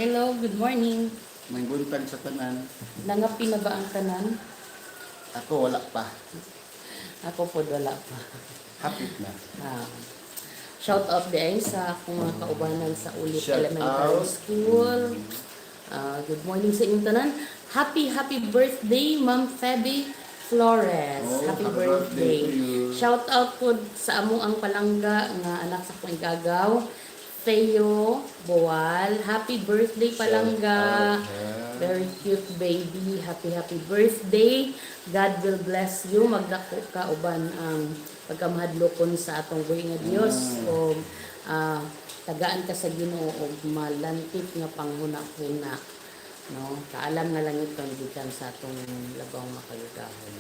Hello, good morning. May buntag sa tanan. Nangapi na ba ang tanan? Ako wala pa. Ako po wala pa. Hapit na. Ah, shout out diay sa akong mga kaubanan sa Ulit Shout Elementary out. School. Ah, good morning sa inyong tanan. Happy, happy birthday, Ma'am Feby Flores. Oh, Happy, happy birthday. birthday to you. Shout out po sa among ang palangga nga anak sa akong igagaw, Theo Boal. Happy birthday, palangga. Shout out, ha. Very cute baby. Happy, happy birthday. God will bless you. Magdako ka uban ang pagkamahadlokon sa atong buhi nga Dios. O tagaan ka sa Ginoo og malantit nga panghuna-huna. No? Kaalam nga lang ito gikan sa atong labaw makagagahom.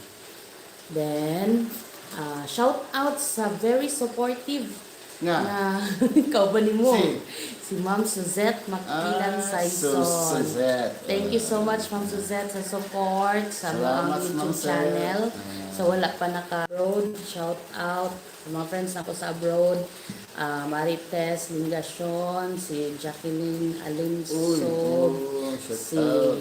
Then, shout out sa very supportive Nga. na kauban nimo. Si? Si Ma'am Suzette Makilan Saison. Suzette. Thank you so much, Ma'am Suzette, sa support sa mga Salamat, YouTube Ma'am Suzette. Channel. So wala pa naka-abroad, shout out sa mga friends nako sa abroad. Marites Lingacion, si Jacqueline Alinso, Uy, oh, shout si out.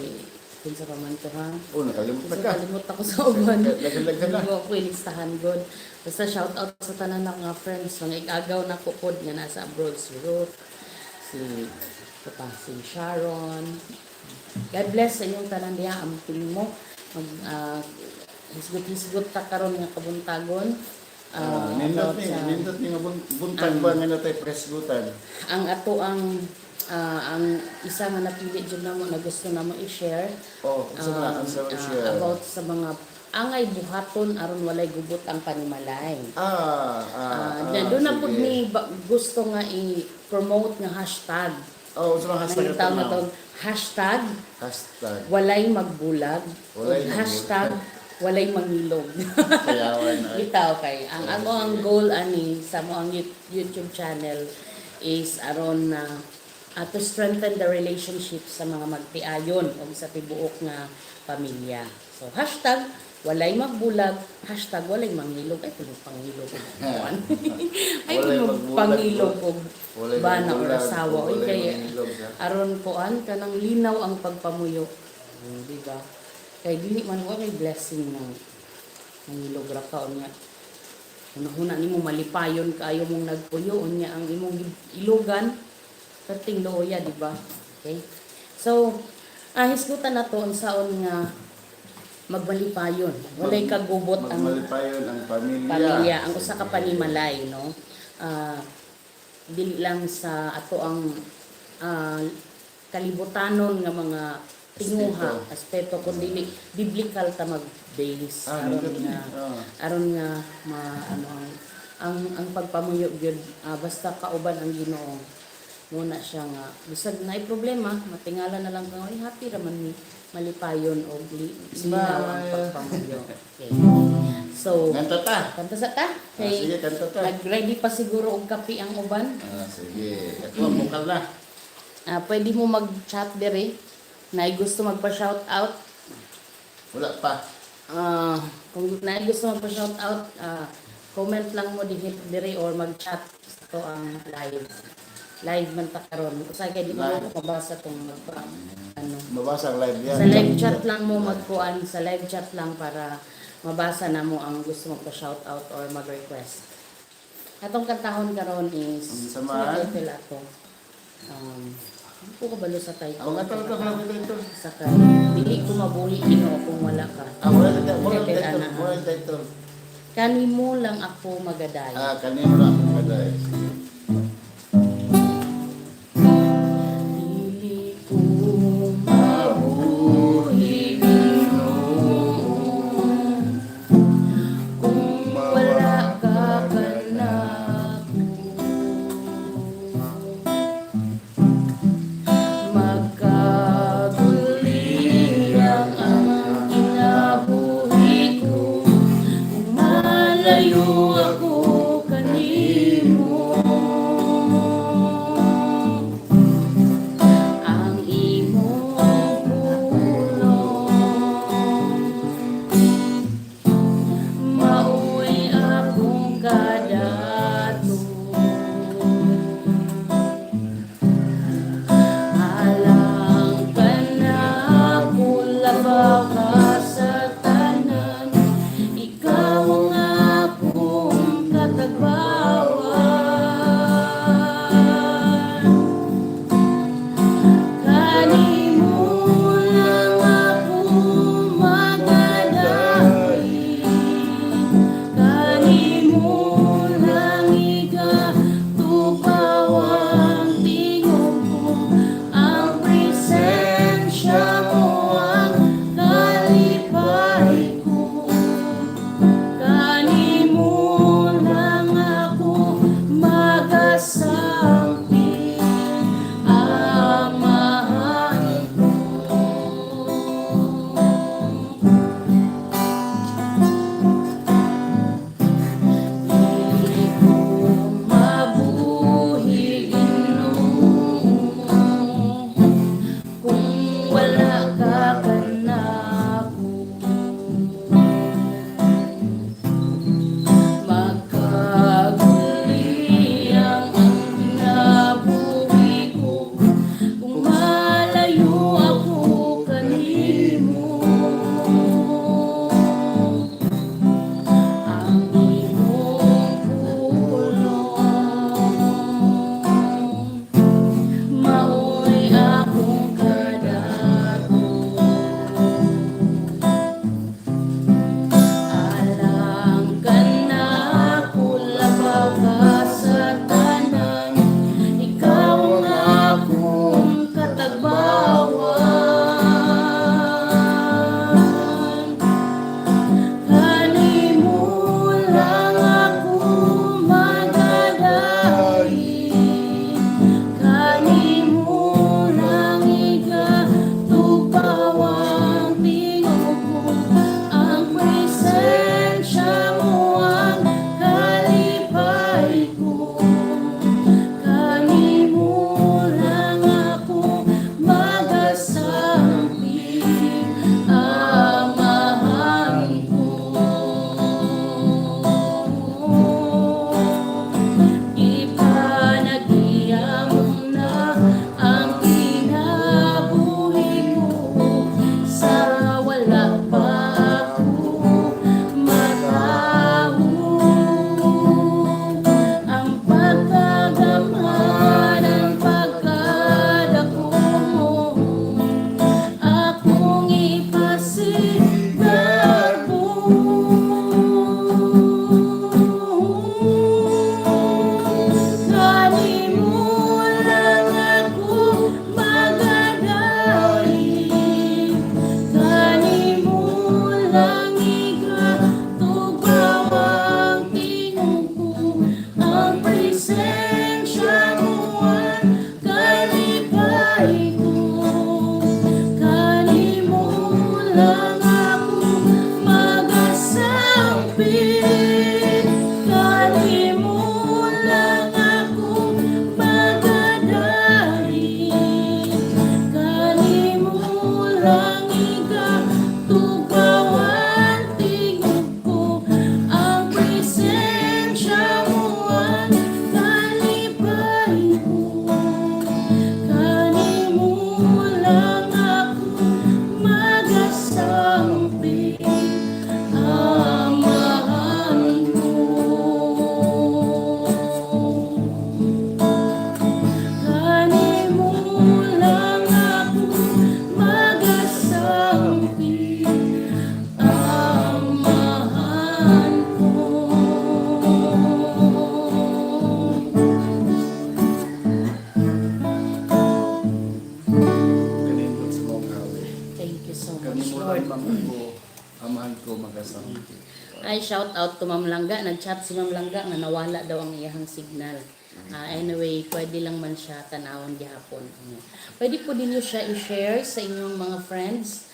Kinsa pa man to, ha? Oh, nakalimot Kasi ka. kalimot ako sa uban. Laghan-laghan na. Hindi ko ako ilistahan god. Basta shout out sa tanan ng mga friends, mga igagaw na kukod nga nasa abroad, si Ruth, si ito pa, si Sharon. God bless sa inyong tanan diha, amping mo. Mag hisgot-hisgot ta karon nga kabuntagon. Ah, nindot about ni, nindot ni nga buntag ba nga natay presgutan. Ang ato ang isa nga napili jud namo na gusto namo i-share Oh, unsa na, unsa man siya? About sa mga angay buhaton aron walay gubot ang panimalay. Na doon na pud sige. ni gusto nga i-promote nga hashtag. Oh, unsa man hashtag Nangitaw ato na now? tong hashtag Hashtag. walay magbulag, Walay ug hashtag walay mangilog. Sayawan ay. Bitaw kay ang Oh, ako ang sige. goal ani sa mo ang YouTube channel is aron na to strengthen the relationship sa mga magtiayon o sa tibuok nga pamilya. So #WalayMagbulag, #WalayMangilog. Ay kuno pangilog og kuan. Ay Walay kuno magbulag, pangilog og Walay bana or magbulag, asawa. Oy walay kay mangilog, ha? Aron kuan kanang linaw ang pagpamuyo. Di ba? Kay dili man wa may blessing ng mangilog ra ka unya. Una-una nimo malipayon kaayo mong nagpuyo unya ang imong ilugan perting luoya, di ba? Okay. So, hisgutan na to unsaon nga magmalipayon. Walay kagubot ang Magmalipayon ang pamilya. Pamilya, ang usa ka Sige. Panimalay, no? Dili lang sa ato ang kalibutanon nga mga tinguha, aspeto, kundi biblical ta mag-base aron Nindot ni. nga aron nga ma ano ang pagpamuyo gyud, basta kauban ang Ginoo muna siya nga bisag naay problema, matingala na lang ka, ay happy ra man mi, malipayon og linaw ang Smile. Pagpamuyo. Okay, so Kanta ta. Kanta sa ta Ah, sige, kanta ta. Nag-ready pa siguro og kape ang uban. Ah, sige. Ito ang bukal na. Pwede mo mag-chat dere na gusto magpa-shout out. Wala pa. Kung na gusto magpa-shout out, comment lang mo dihi diri or mag-chat sa to ang live. Live man ta karon. Usahay kay di mo Live. ako mabasa kung magpa ano. Mabasa ang live yan. Sa live chat lang mo magkuan, sa live chat lang para mabasa na mo ang gusto magpa-shout out or mag-request. Atong kantahon karon is Ang samahan? sa title ato. Ko kabalo sa title. Ako nga talaga wala ko title. Sa kay dili ko mabuhi, Ginoo, kung wala ka. Ah, wala title. Wala Title, title. ana. Wala title. Kanimo lang ako magaday. Ah, kanino lang ako magaday. Sige. Dili ko mabuhi, Ginoo, kung wala ka kanako. Magkaguliang ang kinabuhi ko kung malayo ako kanimo. Ang imong pulong mao'y akong kadato. Alang Ay, shout out to Ma'am Langga. Nag-chat si Ma'am Langga nga nawala daw ang iyahang signal. Anyway, pwede lang man siya tanawon gihapon. Pwede po ninyo siya i-share sa inyong mga friends.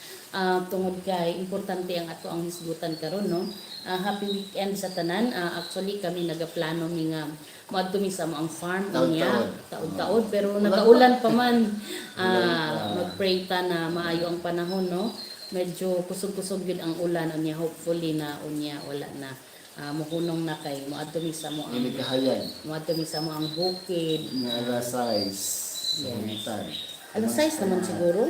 Tungod kay importante ang ato ang hisgutan karon, no. Happy weekend sa tanan. Actually kami nagaplano mi nga moadto mi sa among farm unya Taod-taod. Taod-taod, pero nagaulan pa man. Ulan pa. Mag-pray ta na maayo ang panahon, no. Medyo kusog-kusog yun ang ulan unya, hopefully na unya wala na. Muhunong na kay moadto mi sa mo ang Ini kahayag. Moadto mi sa mo ang bukid. Nga alas 6. Yes. Yes. Alas 6 naman siguro.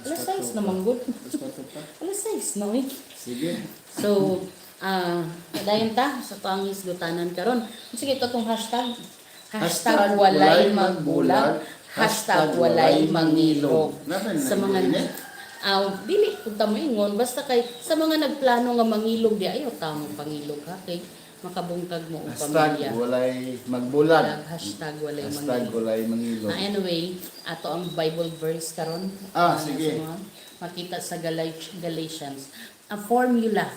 Alas 6 naman gud. Alas 4 pa. Alas 6 na eh. Sige. So, dayon ta sa to ang hisgutanan karon. Sige, ito tong hashtag. #WalayMagbulag, #WalayMangilog. Natin Sa mga na dili kung ta moingon, basta kay sa mga nagplano nga mangilog di ayo ta mo pangilog ha, kay makabungkag mo og Hashtag pamilya. walay magbulag. #WalayMangilog. #WalayMangilog. Anyway, ato ang Bible verse karon. Sige. Sa makita sa Galatians. Ang formula.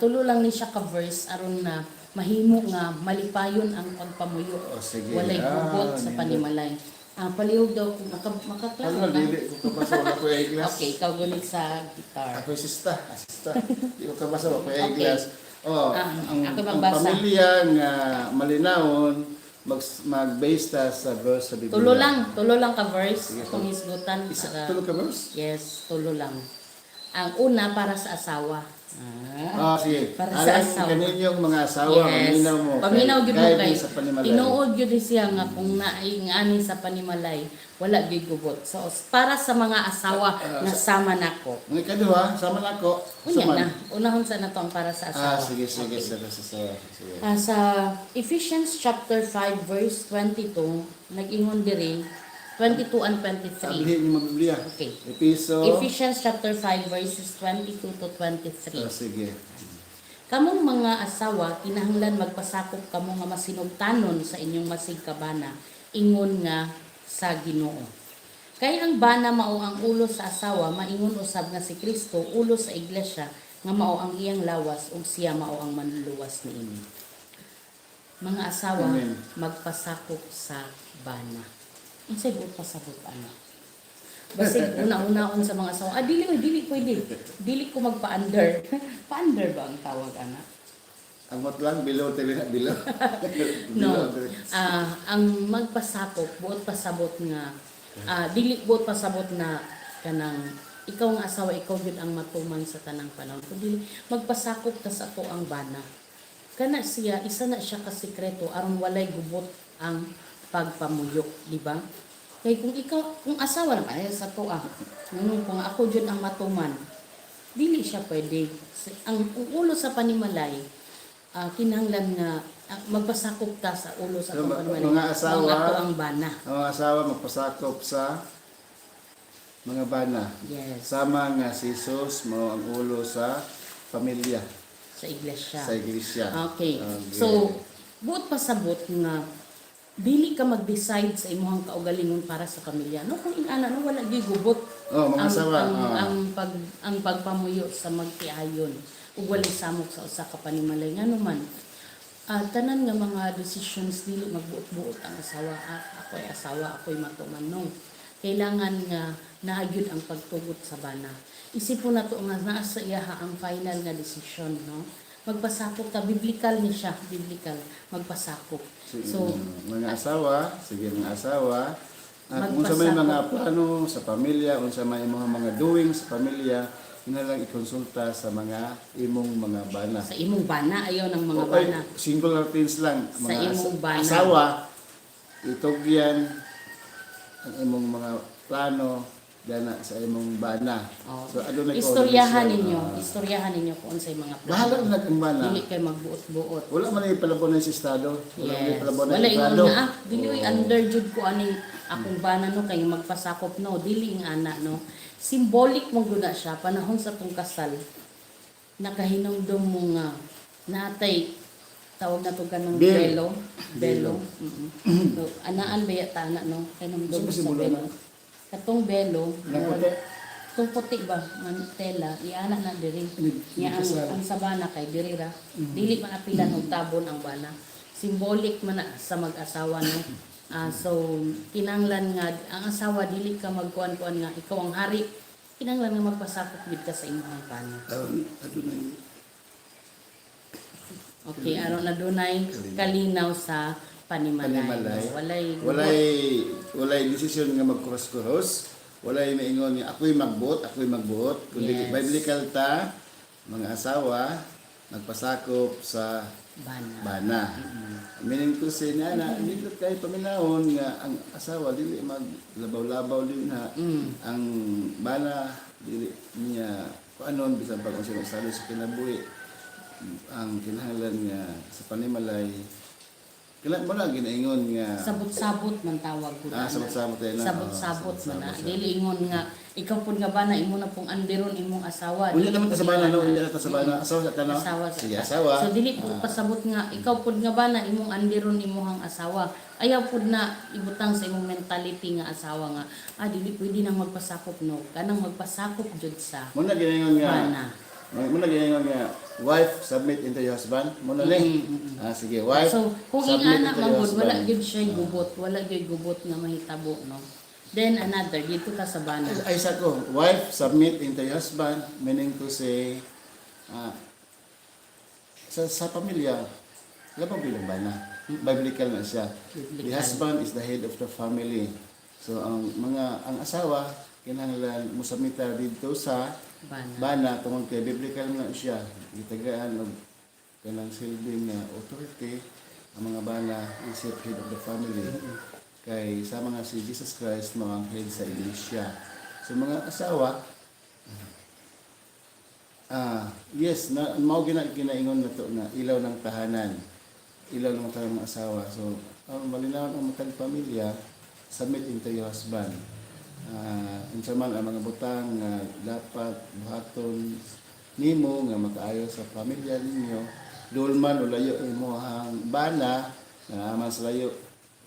Tulo lang ni siya ka verse aron na mahimo nga malipayon ang pagpamuyo. Oh, sige. Walay gubot sa Nindot. panimalay. Palihog daw kung makaklaro Ano, ka. dili ko kabasa, wala ko eyeglass. Okay, ikaw gunit sa guitar. Ako sista, asista. Di ko kabasa, wala ko Okay. eyeglass. Oh, Ako ang magbasa. pamilya nga malinawon mag-base ta sa verse sa Biblia. Tulo lang ka verse Sige, itong hisgutan Isa, para tulo ka verse? Yes, tulo lang. Ang una, para sa asawa. Sige. Para sa Alang asawa. kaninyong mga asawa, paminaw mo. Paminaw gyud mo Guide kay sa panimalay. Tinuod gyud siya nga kung naay ngani sa panimalay, wala gyud gubot. So para sa mga asawa nga sama nako. Ang ikaduha, sama na ako. Unya Suman. na, unahon sa nato ang para sa asawa. Sige, sige, Okay. sige, sige, sige. Sa Ephesians chapter 5 verse 22, nag-ingon diri 22 and 23. Sabihin niyo mga Biblia. Okay. Episo. Ephesians chapter 5 verses 22 to 23. Sige. Kamong mga asawa, kinahanglan magpasakop kamo nga masinugtanon sa inyong masigkabana, ingon nga sa Ginoo. Kay ang bana mao ang ulo sa asawa, maingon usab nga si Kristo ulo sa iglesia, nga mao ang iyang lawas ug siya mao ang manluluwas niini. Mga asawa, Amen. magpasakop sa bana. Unsay buot pasabot ana? Basig una-unaon sa mga asawa, dili oy, dili pwede. Dili ko magpa-under. Pa-under ba ang tawag ana? Angot lang, below, tele, below. No. Below, tele. Ang magpasakop, buot pasabot nga dili buot pasabot na kanang ikaw nga asawa, ikaw gyud ang matuman sa tanang panahon. Kun dili magpasakop ka sa ato ang bana. Kana siya, isa na siya ka sikreto aron walay gubot ang pagpamuyok, di ba? Kay kung ikaw, kung asawa naman ay sa to ngunong kung ako jud ang matuman, dili siya pwede. Ang ulo sa panimalay, kinahanglan nga magpasakop ta sa ulo sa So, atong panimalay. mga asawa, Ang ato ang bana. Ang mga asawa magpasakop sa mga bana. Yes, Sama nga si Jesus mao ang ulo sa pamilya, sa iglesia. sa iglesia. Okay. Okay. So, buot pasabot nga dili ka mag-decide sa imong kaugalingon para sa pamilya. No, kung ingana no, wala gyud gubot Oh, mga ang, asawa. ang, ang pagpamuyo sa magtiayon ug walay samok sa usa ka panimalay, ngano man tanan nga mga decisions dili magbuot-buot ang asawa. Ako'y asawa, ako'y matuman, no. Kailangan nga naa gyud ang pagtugot sa bana. Isipon nato nga naa sa iyaha ang final nga desisyon, no. Magpasakop ta, biblical ni siya, biblical magpasakop. So mga asawa, sige mga asawa, kung sa may Magpasakop. mga plano sa pamilya, unsa may imong mga doing sa pamilya, ina lang ikonsulta sa mga imong mga bana. Sa imong bana, ayaw ng mga O, ay, bana. single things lang. Sa Mga imong bana. asawa, itugyan ang imong mga plano dana sa imong bana. Oh. So adunay Istoryahan coordination. ninyo, istoryahan ninyo kung unsay mga plano. Bahala na ang bana. Dili kay magbuot-buot. Wala man ay palabon sa estado. Wala man ay Yes. palabon Wala ingon estado. nga, dili oy, under jud ko aning akong bana no, kay magpasakop, no, dili nga ana, no. Symbolic mo gud na siya panahon sa tong kasal. Nakahinumdum mo nga natay tawag na to kanang Bill. belo, belo. So, anaan ba yata ana no? Hinumdum Saan ba sa simulan belo. na? Katong belo, Nang puti. Itong puti ba nga tela, iana na diri. Nya Kasal. ang sa bana kay diri ra. Dili man apilan og tabon ang bana. Symbolic man na sa mag-asawa, no. Ah, so kinanglan nga ang asawa dili ka magkuan-kuan nga ikaw ang hari. Kinanglan nga magpasakop gid ka sa imong bana. Aron adunay Okay, aron adunay kalinaw sa panimalay. Panimalay. No? Walay Walay walay desisyon nga magkuros-kuros, walay maingon nga ako'y magbuot, ako'y magbuot, kundi biblical ta, mga asawa nagpasakop sa bana. Bana. Meaning to say na na nindot kay paminahon nga ang asawa dili maglabaw-labaw din na ang bana dili niya kuanon bisan pag unsa salo sa kinabuhi. Ang kinahanglan nga sa panimalay kailan mo na ginaingon nga Sabot-sabot man tawag ko Ah, na. sabot-sabot tayo na. Sabot-sabot Oo, man na. sabot-sabot. Dili ingon nga ikaw pud nga bana, imo na pong anderon imong asawa. Unya Dili naman ta pud sa bana, no? ingana. Unya na ta sa bana. Asawa sa ta, no? Asawa sa Sige, ta. asawa. So dili po pasabot nga ikaw pud nga bana, imong anderon imong asawa. Ayaw pud na ibutang sa imong mentality nga asawa nga dili pwede nang magpasakop, no. Kanang magpasakop jud sa Mo na ginaingon nga bana. Mo na ginaingon nga wife submit into your husband. Mo na ni. Ah, sige, wife. So, kung submit ingana into your man gud, wala husband. gyud siya gubot, wala gyud gubot nga mahitabo, no. Then another dito ta sa bana. Ay, sa ko, wife submit into your husband, meaning to say, sa pamilya, labaw bilang bana. Biblical na siya. The Biblical. husband is the head of the family. So ang mga ang asawa kinahanglan mo submit dito sa Bana. Bana tungod kay biblical na siya. Gitagaan og kanang silbi nga authority ang mga bana isip head of the family. Kay sa mga si Jesus Christ mao ang head sa iglesia. So mga asawa, yes, na mao gina ginaingon na to nga ilaw ng tahanan. Ilaw ng tahanan ng asawa. So, ang malinaw ang matag pamilya, submit into your husband. Unsa man ang mga butang nga dapat buhaton nimo nga makaayo sa pamilya ninyo, duol man o layo imong bana, nga man sa layo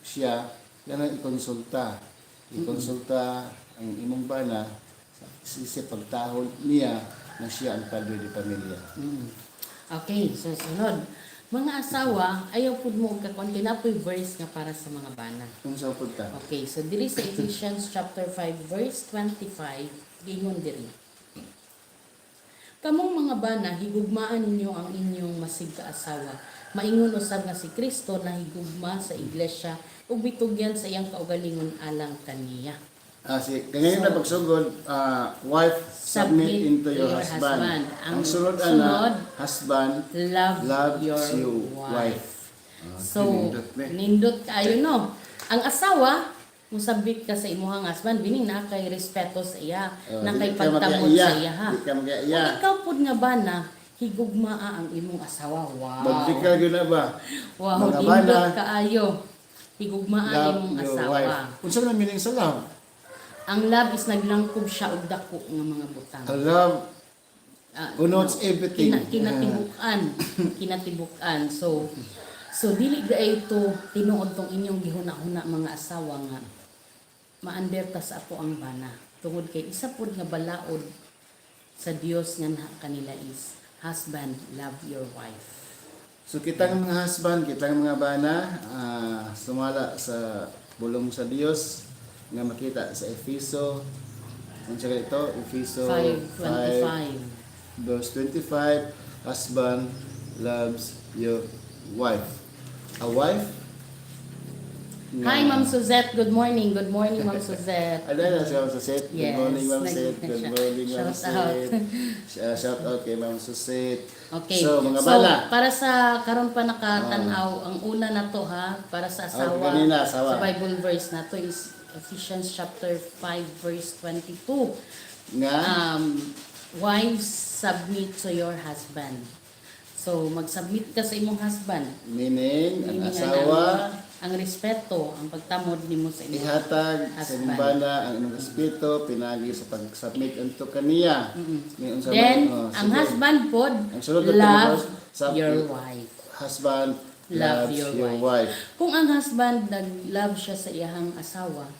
siya, yan ang ikonsulta. Ikonsulta ang imong bana sa isip pagtahol niya na siya ang padre de pamilya. Okay, so sunod. Mga asawa, ayaw pud mo og kakuan kay naa poy verse nga para sa mga bana. Unsa pud ta? Okay, so diri sa Ephesians chapter 5 verse 25, giingon diri. Kamong mga bana, higugmaan ninyo ang inyong masigkaasawa. Maingon usab nga si Kristo nahigugma sa iglesia ug mitugyan sa iyang kaugalingon alang kaniya. Ah, si ngayon na pagsugod, wife submit Submit into your to your husband. husband. Ang Ang sunod sunod, ana, husband love loves your you wife. wife. Ah, So, nindot ni. nindot kaayo, no. Ang asawa, musabit ka sa imuhang husband, bining na kay respeto sa iya, Oh, na kay dili ka pagtamod mag-iya. sa iya ha. Di ka mag-iya. Kung ikaw pud nga bana, higugmaa ang imong asawa. Wow. Biblical gyud na ba? Wow, Mga nindot bana, kaayo. Higugmaa love imong your asawa. wife. Unsa man meaning sa love? Ang love is naglangkob siya og dako nga mga butang. Ang love Ah, connotes no. everything. Kinatibuk-an, kinatibuk-an. So dili gaay ito tinuod tong inyong gihuna-huna, mga asawa, nga maander ta sa ato ang bana. Tungod kay isa pod nga balaod sa Dios nga naa kanila is husband love your wife. So kitang mga husband, kitang mga bana, sumala sa bulong sa Dios nga makita sa Efeso, unsa ka ito? Efeso 5:25. 5 verse 25, husband loves your wife. A wife nga- Hi, Ma'am Suzette, good morning. Good morning, Ma'am Suzette. Ano na si Ma'am Suzette? Good Yes, morning, Ma'am nag- Suzette. Good morning, Ma'am Shout out. Suzette. Shout out kay Ma'am Suzette. Okay. So, mga bana. Para sa karon pa nakatanaw, ang una na to ha, para sa asawa. Ah, kanina, asawa. Sa Bible verse na to is Ephesians chapter 5 verse 22. Nga, Wives, submit to your husband. So, mag-submit ka sa imong husband. Meaning, ang Meaning, asawa, ang respeto, ang pagtamod nimo sa imong ihatag sa imong husband. bana ang imong respeto pinagi sa pag-submit unto kaniya. May unsa man- Then, oh, ang sige. husband pod, Ang sunod na love your wife. Husband Love loves your your wife. wife. Kung ang husband nag-love siya sa iyahang asawa,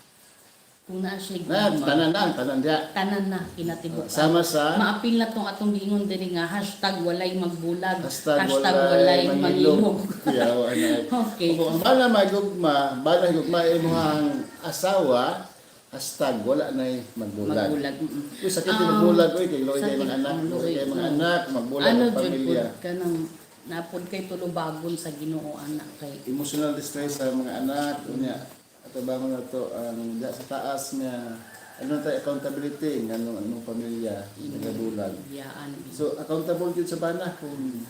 Kung naa siya Na, gugma, tanan na, tanan diya. Tanan na kinatibuk. Sama sa Maapil na tong atong giingon diri nga #WalayMagbulag, #WalayMangilog. #WalayMangilog. Yeah, ano. Kung ang bana magugma, bana gugma imong asawa, #WalaNayMagbulag. Magbulag. Uy, sakit yung magbulag, uy, kay luoy kay Sakit, mga anak, ang luoy luoy, kay mga no. anak, magbulag Ano ang jud pamilya. pud kanang napod kay tulubagon sa Ginoo anak kay Emotional distress sa mga anak, unya, ato bangon na to ang diya sa taas nga ano tayo accountability nga anong anong pamilya nagabulag. Biyaan. So accountable jud sa bana kung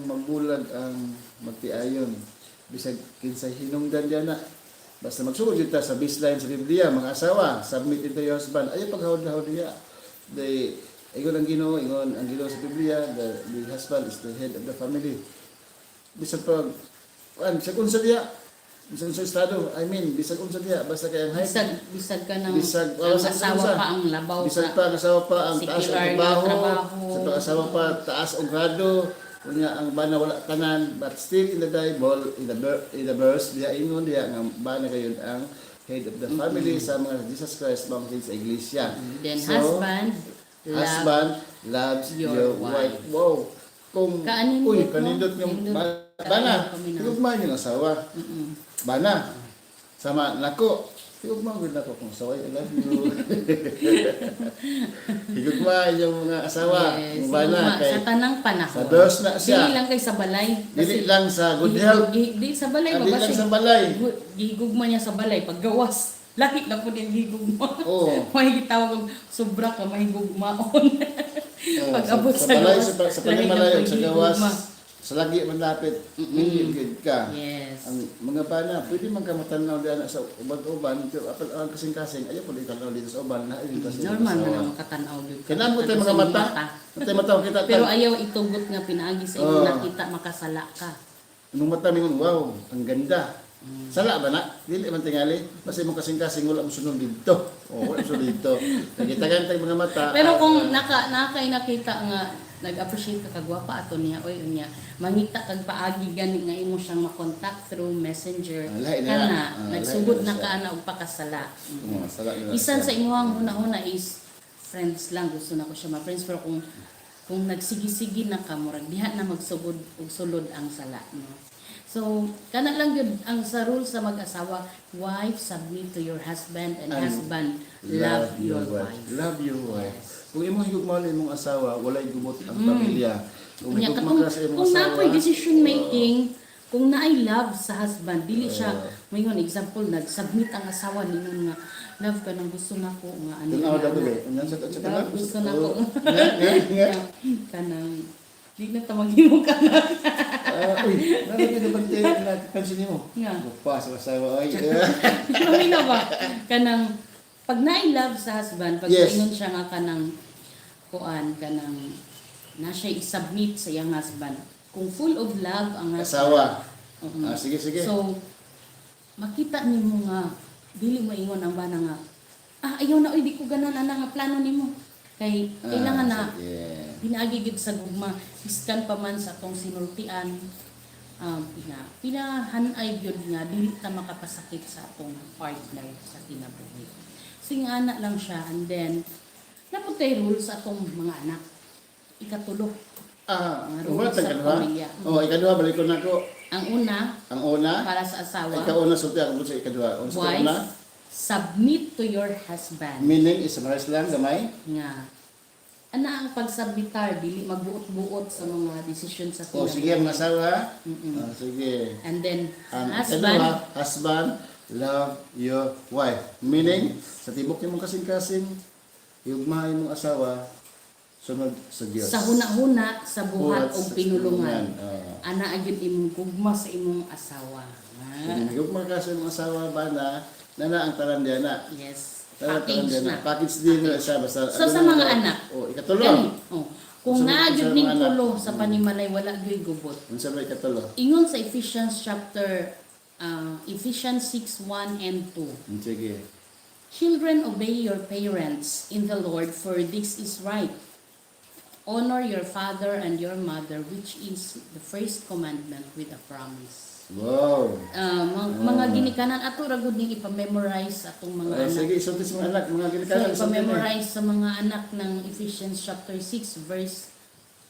magbulag ang magtiayon bisag kinsay hinungdan diya na. Basta magsugod jud ta sa baseline sa Biblia, mga asawa, submit into your husband. Ayaw paghawd-hawd diya. They ingon ang Ginoo, ingon ang Ginoo sa Biblia, the husband is the head of the family. Bisag pag kuan, bisag unsa diya, bisag unsa estado, I mean, bisag unsa diya, basta kay ang height, Bisag bisag ka ng bisag ang bisag asawa unsa. pa ang labaw Bisag sa pa ang asawa pa ang taas og secular nga trabaho, trabaho. sa pag-asawa pa taas og grado, unya ang bana wala tanan, but still in the Bible, in the verse diya ingon diya nga bana kayon ang head of the family sa mga Jesus Christ bang sa iglesia. Then So, husband love husband loves your your wife. wife. Wow. Kung Kaanindot, uy, no? kanindot yung Nindot. bana, Kaayo kami na. higugma yung asawa. Bana. Sama nako. Higugma gud nako kung asawa, I love you. Higugma yung mga asawa, Yes, yung bana higugma kay sa tanang panahon. sa dos na siya. Dili lang kay sa balay. Dili lang sa good health. Di sa balay Ah, ba dili ba lang siya? sa balay. Gigugma niya sa balay paggawas. Lahi na po niyang gigugma. Oo. May gitawag og sobra ka mahigugmaon. Oo, Pag abot sa sa balay, gawas, sa lahi na panimalay po ug sa gawas, gigugma. sa lagi man lapit, gid ka. Yes. Ang mga bana, pwede man ka matanaw diyan sa uban-uban, pero apal ang kasing-kasing, ayaw po tanaw dito sa uban, na dito sa Normal asawa. na naman katanaw gyud. Kailangan mo tayo Sa mga imong mata. Matay mata, kita Pero ayaw itugot nga pinaagi sa imong Oo. nakita makasala ka. Imong mata mingon, "Wow, ang ganda." Sala ba na? Dili man tingali. Basta imong kasing-kasing wala mo sunod dito. Oh, wala mo sunod dito. Nagitagan tayo mga mata. Pero kung nakay nakita nga nag-appreciate ka kagwapa ato niya, oy, unya mangita kag paagi gani nga imo siyang makontak through Messenger, Ah, lahi na. kana Ah, lahi nagsugod na na siya. ka ana og pakasala. Oo, sala na Bisan siya. sa imuhang huna-huna is friends lang, gusto na ko siya ma-friends, pero kung nagsigi-sige na ka, murag diha na magsugod og sulod ang sala, no? So kana lang gyud ang sa rule sa mag-asawa: wife, submit to your husband, and And husband, love your wife. Love your wife. Kung imong higugmaon imong asawa, walay gubot ang pamilya. Kung Unya, higugma katong, ka sa imong kung asawa, napoy decision making, kung naay love sa husband, dili siya, mayon example, nag-submit ang asawa ningon nga, "Love ka nang gusto nako nga ano." Tanaw nga, daw to ana. be. Unyan sa Love, gusto na ko. Nga, nga, nga. Kanang, di na ta maghimo ka na. Ah, uy, nalagay na bang tayo napansin nimo? Nga. Gupa sa asawa ay. Mamina ba? Kanang, pag naay love sa husband, pag ingon siya nga kanang, kuan, kanang, na siya i-submit sa iyang husband. Kung full of love ang husband, Asawa. Oo. Ah, sige, sige. So, makita nimo nga dili mo ingon ang bana nga, "Ah, ayaw na oy, di ko ganan ana nga plano nimo." Kay kailangan na Ah, sige. pinaagi gyud sa gugma biskan pa man sa atong sinultian, pinahanay gyud nga dili ta makapasakit sa atong partner sa kinabuhi. So yung anak lang siya, and then naputay rule sa atong mga anak. Ikatulo. Ah, Mga wala rules sa tayong ikaduha. pamilya. Oh, ikaduha balik ko nako. Ang una Ang una, para sa asawa, ikaw una sulti ako sa ikaduha. Unsa sa wife, una? submit to your husband. Meaning is-summarize lang gamay. Nga ana ang pagsubmitar dili magbuot-buot sa mga desisyon sa Oh, sige kinabuhi. mga asawa. Ah, sige. And then Ang husband, ikaduha, husband, love your wife. Meaning, sa tibok nimong kasing-kasing, hugmahay imong asawa, sunod sa Dios. Sa huna-huna, sa buhat Buhat og sa pinulungan. Ah. Ana agad imong gugma sa imong asawa. Ah, Kung hugma ka sa imong asawa ba na, nana ang talan diya na. Yes. Talan talan Package diya na. na. Package din na siya basta. So sa mga anak. Oh, ikatulo. Gani, oh, kung naa Sa gyud mga ning anak. tulo sa panimalay, wala gyud gubot. Unsa ba ikatulo? Ingon sa Ephesians chapter Ephesians 6:1 and 2. Sige. Children, obey your parents in the Lord, for this is right. Honor your father and your mother, which is the first commandment with a promise. Wow. Mga ginikanan ato ra gud ning ipa-memorize atong mga Ah, anak. sige, isulti sa mga anak, mga So, ginikanan, isulti ni. ipa-memorize sa mga anak ng Ephesians chapter 6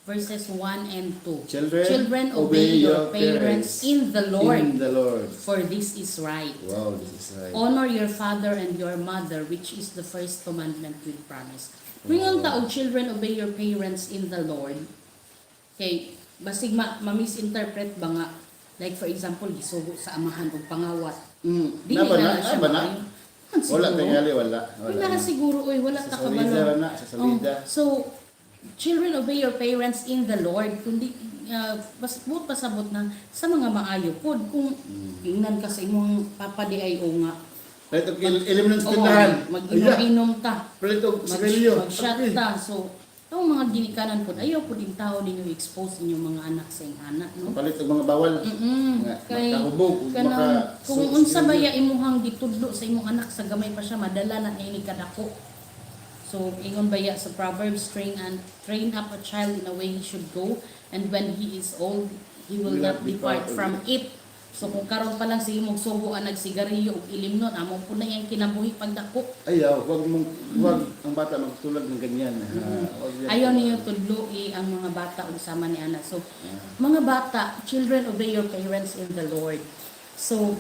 verses 1 and 2. Children, Children, obey your parents in the Lord, In the Lord. for this is right. Wow, this is right. Honor your father and your mother, which is the first commandment with promise. Wingon ta og children, obey your parents in the Lord. Kay basig ma-misinterpret ba nga, like for example, gisugo sa amahan og pangawat. Dili Na ba na? na siya Na ba na? maayo. Man, Wala siguro. tingali, wala. Wala. Wala na siguro, oy, wala Sa ta Solida kabalo. na, sa Solida. Oh, so, children, obey your parents in the Lord, kundi bas buot pasabot na sa mga maayo pod kung ingnan ka sa imong papa di ay o nga. Palit og ilim ng Oo, tindahan. mag-inom-inom ta. Palit og sigarilyo. Mag-shot ta. So, ang mga ginikanan pod, ayaw pod in tao ninyo expose inyong mga anak sa iyong anak, no? Palit og mga bawal. Nga, Kay makahubog, ug kanang kung unsa ba ya imuhang gitudlo sa imong anak sa gamay pa siya, madala na niya ini kadako. So ingon ba ya sa Proverbs, train up a child in a way he should go, and when he is old he will not depart from it. So kung karon pa lang sige mong sugo ang nagsigarilyo ug ilimnon, amo po na iyang kinabuhi pagdako. Ayaw, wag ang bata magtulad ng ganyan. Ha, wag yan. Ayaw ninyo tudloi ang mga bata og sama ni ana. So mga bata, children, obey your parents in the Lord. So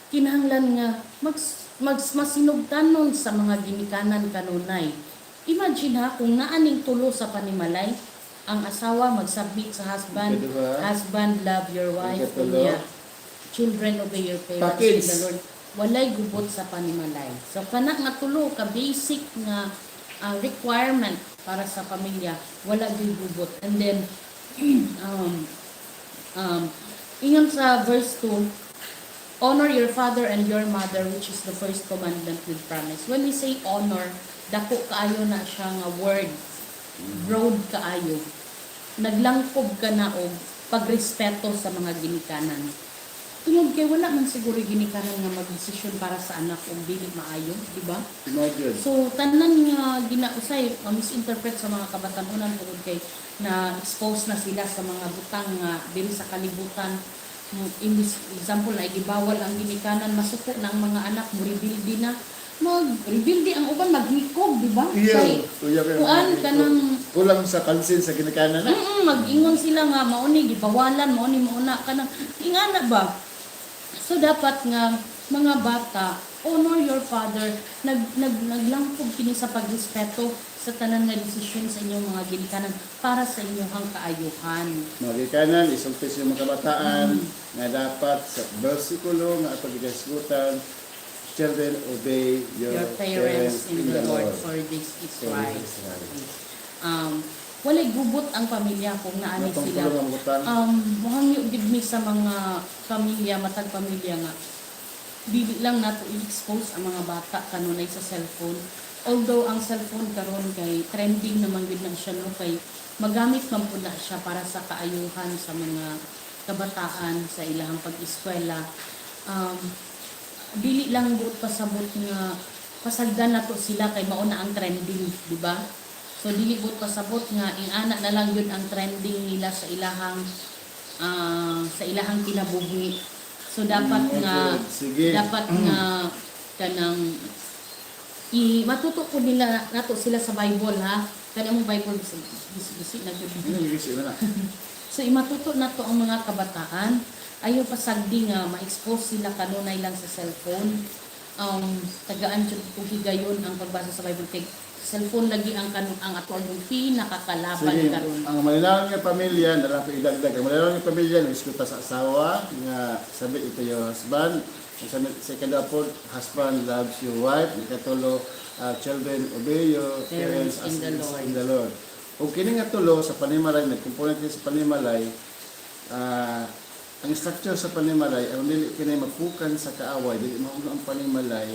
kinahanglan nga mag, mag masinugtanon sa mga ginikanan kanunay. Imagine ha kung naaning tulo sa panimalay, ang asawa magsubmit sa husband, Ikaduha. husband, love your wife, Ikatulo. unya, children, obey your parents Package. in the Lord. Walay gubot sa panimalay. So kana nga tulo ka basic nga requirement para sa pamilya, wala gyud gubot. And then ingon sa verse 2, honor your father and your mother, which is the first commandment with promise. When we say honor, dako kaayo na siya nga word, broad kaayo. Naglangkob ka na og pagrespeto sa mga ginikanan. Tungod kay wala man siguro ginikanan nga magdesisyon para sa anak og dili maayo, di ba? Imagine. So tanan nga ginausay misinterpret sa mga kabatanunan tungod kay na expose na sila sa mga butang nga diri sa kalibutan. In this example na gibawal ang ginikanan, masuko na ang mga anak, mo rebuild na. Mag-rebuild ang uban, maghikog, di ba? Kay Kuya, kayo, kuan kanang kulang sa pansin sa ginikanan na. Mag-ingon sila nga mauni gibawalan, mauni mauna kanang ingana ba. So dapat nga mga bata, honor your father, nag nag naglangkob kini sa pagrespeto sa tanan nga desisyon sa inyong mga ginikanan para sa inyong kaayuhan. Mga ginikanan, isulti sa inyong mga kabataan nga dapat sa bersikulo nga ato gigasgutan, children, obey your Your parents in the Lord, for this is For right. this is right. Walay gubot ang pamilya kung naani Natong sila. tulong ang butang. Muhangyo gid mi sa mga pamilya, matag pamilya nga dili lang nato i-expose ang mga bata kanunay sa cellphone. Although ang cellphone karon kay trending naman gid na siya, no, kay magamit man pud na siya para sa kaayuhan sa mga kabataan sa ilahang pag-eskwela. Dili lang buot pasabot nga pasagdan nato sila kay mao na ang trending, di ba? So dili buot pasabot nga ingana na lang yun ang trending nila sa ilahang kinabuhi. So dapat nga Okay. Sige. dapat nga kanang i matuto ko nila nato sila sa Bible ha. Kani among Bible bisi bisi na gyud. Ano yung gisi na? So imatuto nato ang mga kabataan, ayaw pasagdi nga ma-expose sila kanunay lang sa cellphone. Tagaan jud kung higayon ang pagbasa sa Bible kay cellphone lagi ang kanun ang ato ang pinakakalaban Sige, karon. ang malinawang nga pamilya, nalang ko idagdag. Ang malinawang nga pamilya, nag-iskuta sa asawa, nga sabi ito your husband. Ang sabi, second po, husband loves your wife. Ikatulo, children, obey your parents Parents in as the it is Lord. in the Lord. O kini nga tulo sa panimalay, nagkomponent kini sa panimalay, ang structure sa panimalay, ang dili kini mapukan sa kaaway, dili mahulog ang panimalay,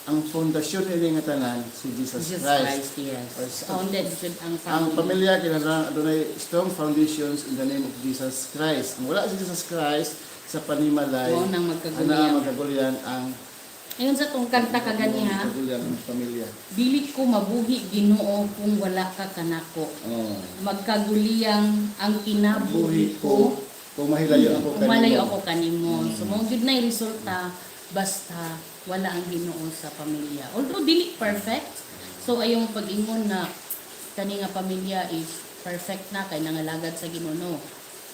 ang pundasyon ini nga tanan si Jesus, Jesus Christ. Christ, yes. Founded jud ang Ang family. pamilya kinahanglan adunay strong foundations in the name of Jesus Christ. Kung wala si Jesus Christ sa panimalay, Mao nang magkagulyan. ana magkagulyan ang Ayon sa tong kanta kagani ha, magkagulyan ang pamilya. dili ko mabuhi, Ginoo, kung wala ka kanako. Oh. Magkaguliyang ang kinabuhi Buhi ko ko. Kung mahilayo ako Kung malayo kanimo. ako kanimo. So mao gyud na resulta basta wala ang Ginoo sa pamilya. Although dili perfect, so ayong pag-ingon na kani nga pamilya is perfect na kay nangalagad sa Ginoo, no.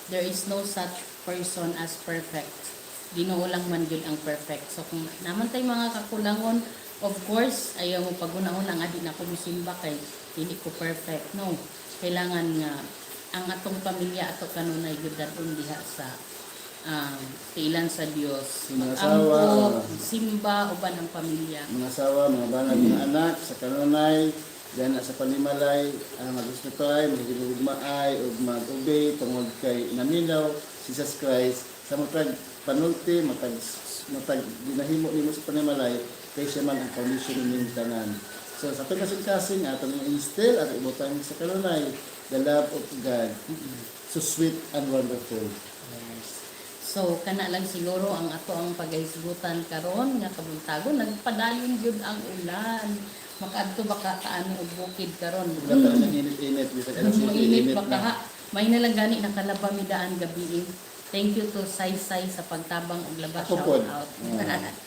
There is no such person as perfect. Ginoo lang man gyud ang perfect. So kung naman tay mga kakulangon, of course, ayaw mo paghuna-huna nga di na ko musimba kay dili ko perfect. No. Kailangan nga ang atong pamilya ato kanunay gyud dadon diha sa tiilan sa Dios. Mga asawa. Mag-ampo, simba uban ang pamilya. Mga asawa, mga banag, mga anak, sa kanunay, gana sa panimalay, ang magrespeto ay, maghinugmaay, ug mag-obey tungod kay naminaw si Jesus Christ sa matag panulti, matag matag ginahimo nimo sa panimalay, kay siya man ang foundation nining tanan. So sa atong kasing-kasing, atong instill at ibutang sa kanunay, the love of God. So sweet and wonderful. Yes. So kana lang siguro ang ato ang paghisgutan karon nga kabuntagon, nagpadayon gyud ang ulan. Makaadto baka kaano og bukid karon. Wala pa nang init-init, bisag alas 7, Init init baka na. ha. May na lang gani nakalaba mi daan gabi eh. Thank you to Sai Sai sa pagtabang og laba. Ako Shout po. out.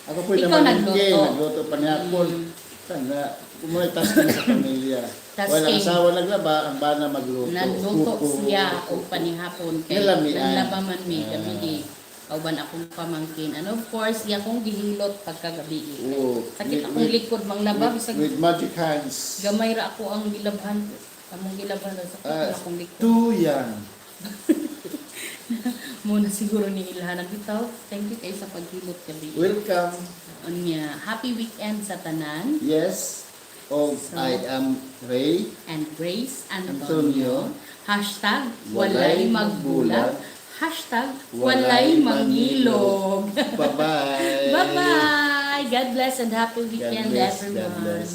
Ako po Ikaw naman nagluto. Nagluto pa niya ako. Tanga, kumulay tasking sa pamilya. Tasking. Walang asawa naglaba, ang bana magluto. Nagluto Kuko. siya og panihapon kay Nalamian. nanlaba man mi gabi eh. Kauban akong pamangkin. And of course, iya akong gihilot pagkagabi eh. Oo. Sakit akong likod manglaba bisag With magic hands. gamay ra ako ang gilabhan. Among gilabhan sakit Ah, na akong likod. Too young. Muna siguro ni ilhanan bitaw. Thank you kay sa paghilot gabi. Welcome. Unya, happy weekend sa tanan. Yes. Of So- I am Ray. And Grace Antonio. Antonio. #WalayMagbulag. Walay magbulag. #WalayMangilog. Bye-bye. Bye-bye! God bless and happy weekend, God bless, God everyone. bless.